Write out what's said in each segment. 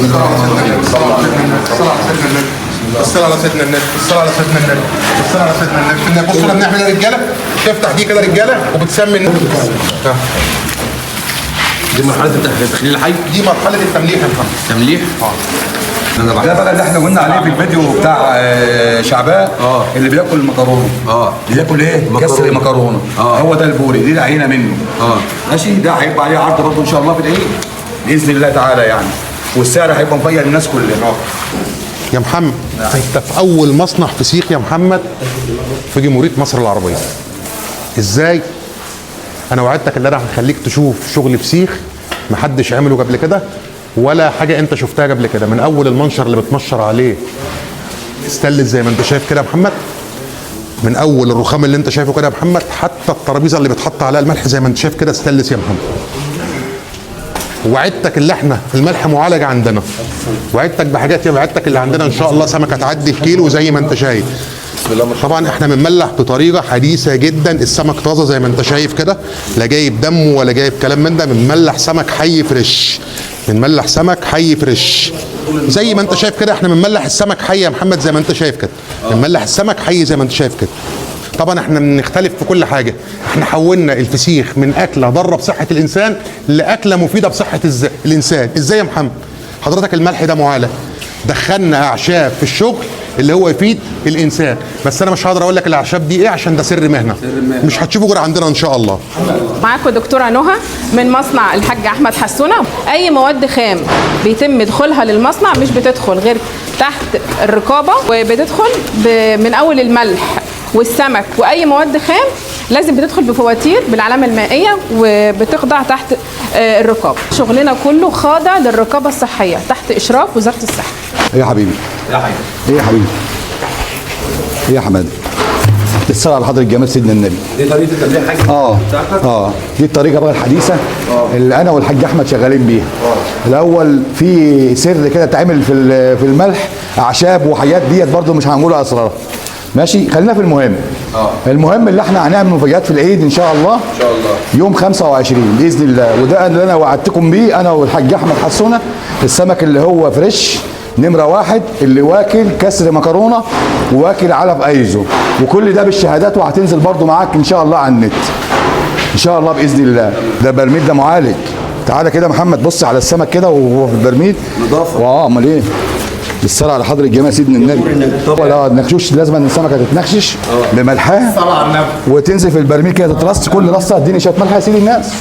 بسم الله الرحمن الرحيم. الصلاة على سيدنا النبي، الصلاة على سيدنا النبي، الصلاة على سيدنا النبي، الصلاة على سيدنا النبي، الصلاة على سيدنا النبي. بصوا احنا بنعمل ايه يا رجاله؟ تفتح دي كده يا رجاله وبتسمي النبي. دي مرحلة التخليل الحي. دي مرحلة التمليح يا محمد. تمليح. انا ده بقى اللي احنا قلنا عليه في الفيديو بتاع شعبان. اللي بياكل مكرونه. بياكل ايه؟ كسر مكرونه. هو ده البوري، دي العينة منه. ماشي، ده هيبقى عليه عرض برضه ان شاء الله في العيد باذن الله تعالى يعني، والسعر هيبقى مفاجئ للناس كلها. يا محمد انت في اول مصنع فسيخ يا محمد في جمهورية مصر العربية. ازاي؟ انا وعدتك ان انا هخليك تشوف شغل فسيخ محدش عمله قبل كده ولا حاجة انت شفتها قبل كده. من اول المنشر اللي بتمشر عليه استلت زي ما انت شايف كده يا محمد، من اول الرخام اللي انت شايفه كده يا محمد، حتى الترابيزة اللي بتحط عليها الملح زي ما انت شايف كده استلس يا محمد. وعدتك اللي احنا الملح معالج عندنا، وعدتك بحاجات يا وعدتك اللي عندنا ان شاء الله سمكة تعدي الكيلو زي ما انت شايف. طبعا احنا بنملح بطريقة حديثه جدا، السمك طازة زي ما انت شايف كده، لا جايب دم ولا جايب كلام من ده، بنملح سمك حي fresh، بنملح سمك حي fresh زي ما انت شايف كده. احنا بنملح السمك حي يا محمد زي ما انت شايف كده، بنملح السمك حي زي ما انت شايف كده. طبعا احنا بنختلف في كل حاجة، احنا حولنا الفسيخ من اكله ضارة بصحة الانسان لاكله مفيدة بصحة الانسان. ازاي يا محمد؟ حضرتك الملح ده معالج، دخلنا اعشاب في الشغل اللي هو يفيد الانسان، بس انا مش هقدر اقول لك الاعشاب دي ايه عشان ده سر مهنة، مش هتشوفه غير عندنا ان شاء الله. معاكم دكتورة نهى من مصنع الحاج أحمد حسونة. أي مواد خام بيتم دخولها للمصنع مش بتدخل غير تحت الرقابة، وبتدخل من أول الملح والسمك وأي مواد خام لازم بتدخل بفواتير بالعلامة المائية وبتخضع تحت الرقابة. شغلنا كله خاضع للرقابة الصحية تحت إشراف وزارة الصحة. ايه يا حبيبي؟ يا حبيبي. ايه يا حبيبي؟ ايه يا حمادة؟ الصلاة على حضرة جمال سيدنا النبي. دي طريقه التمليح حاجة بتاعتك؟ دي الطريقة بقى الحديثة اللي انا والحاج احمد شغالين بيها. الاول في سر كده اتعمل في الملح، اعشاب وحاجات ديت برضو مش هنقول اسرارها. ماشي، خلينا في المهم. المهم اللي احنا هنعمل مفاجآت في العيد ان شاء الله. ان شاء الله يوم 25 باذن الله، وده اللي انا وعدتكم بيه انا والحاج احمد حسونه. السمك اللي هو fresh نمره واحد، اللي واكل كسر مكرونه وواكل علف ايزو، وكل ده بالشهادات، وهتنزل برضو معاك ان شاء الله على النت ان شاء الله باذن الله. ده برميل، ده معالج. تعالى كده يا محمد بص على السمك كده وهو في البرميل. نضافه. امال ايه؟ بالصلاة على حضره الجمال سيدنا النبي. طبعا النخشوش لازم ان السمكة تتنخشش بملحها وتنزل في البرميل كده تترص، كل رصه اديني شوية ملح يا سيدي الناس،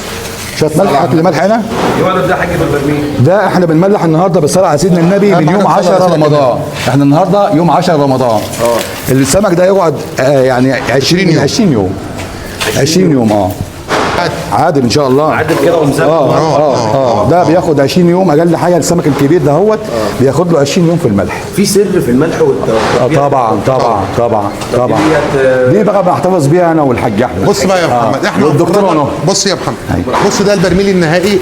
شوية ملح، هات لي ملح هنا. يقعد ده حاج في البرميل. ده احنا بنملح النهارده بالصلاة على سيدنا النبي من يوم 10 رمضان. احنا النهارده يوم 10 رمضان. السمك ده يقعد يعني 20 يوم. 20 يوم. 20 يوم. عادل ان شاء الله. عادل كده ومزبط. ده بياخد 20 يوم اقل حاجة. السمك الكبير ده هوت بياخد له 20 يوم في الملح. في سر في الملح والتوابل؟ طبعا طبعا طبعا طبعا. دي بقى بحتفظ بيها انا والحاج احمد. بص بقى يا محمد، احنا والدكتور نهى. بص يا محمد، بص ده البرميل النهائي.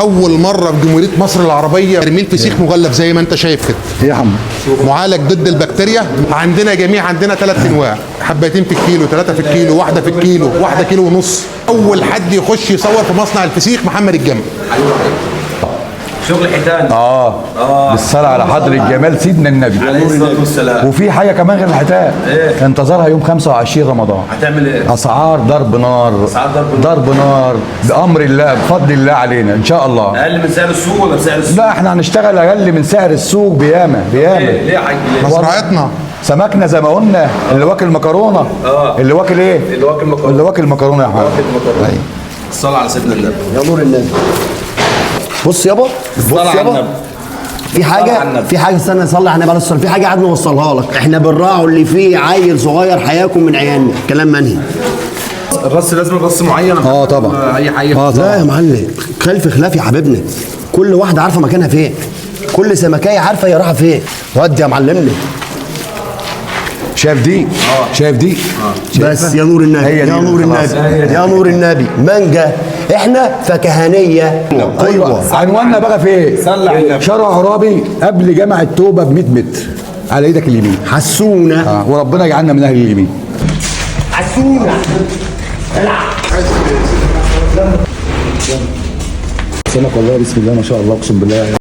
اول مرة في جمهورية مصر العربية برميل فسيخ مغلف زي ما انت شايف كده. ايه يا حمد؟ معالج ضد البكتيريا. عندنا جميع، عندنا 3 انواع، حبتين في الكيلو، 3 في الكيلو، 1 في الكيلو، 1 كيلو ونص. اول حد يخش يصور في مصنع الفسيخ محمد الجمل. شغل حيتان. بالصلاة على حضرة الجمال سيدنا النبي عليه الصلاة والسلام. وفي حاجة كمان غير الحيتان. إيه؟ انتظرها يوم 25 رمضان. هتعمل ايه؟ اسعار ضرب نار. أسعار ضرب نار. ضرب نار بامر الله، بفضل الله علينا ان شاء الله. اقل من سعر السوق ولا بسعر السوق؟ لا احنا هنشتغل اقل من سعر السوق بياما بياما. ليه يا حاج؟ ليه؟ مزرعتنا سمكنا زي ما قلنا اللي واكل مكرونه. اللي واكل ايه؟ اللي واكل مكرونه. اللي واكل مكرونه يا حاج. واكل مكرونه. أيوة. الصلاة على سيدنا النبي. يا نور النبي. بص يابا، بص على يابا، النبي. في حاجة، في حاجة، استنى صلي على النبي عليه الصلاة، في حاجة عايز نوصلها لك. احنا بنراعوا اللي فيه عيل صغير هياكل من عيالنا. كلام منهي. الرص لازم رص معين. طبعا. اي حاجة. لا طبعا. يا معلم، خلف خلاف يا حبيبنا. كل واحدة عارفه مكانها فين، كل سمكايه عارفه هي رايحة فين. ودي يا معلمنا. شايف دي؟ شايف دي؟ بس يا نور النبي، هي دي يا نور خلاص. النبي، يا نور النبي. مانجا، احنا فكهانيه. ايوه. عنواننا بقى في ايه؟ صلي على النبي. شارع عرابي قبل جامع التوبة ب 100 متر على ايدك اليمين. حسونه. وربنا يجعلنا من اهل اليمين. حسونه. سمك والله بسم الله ما شاء الله، اقسم بالله.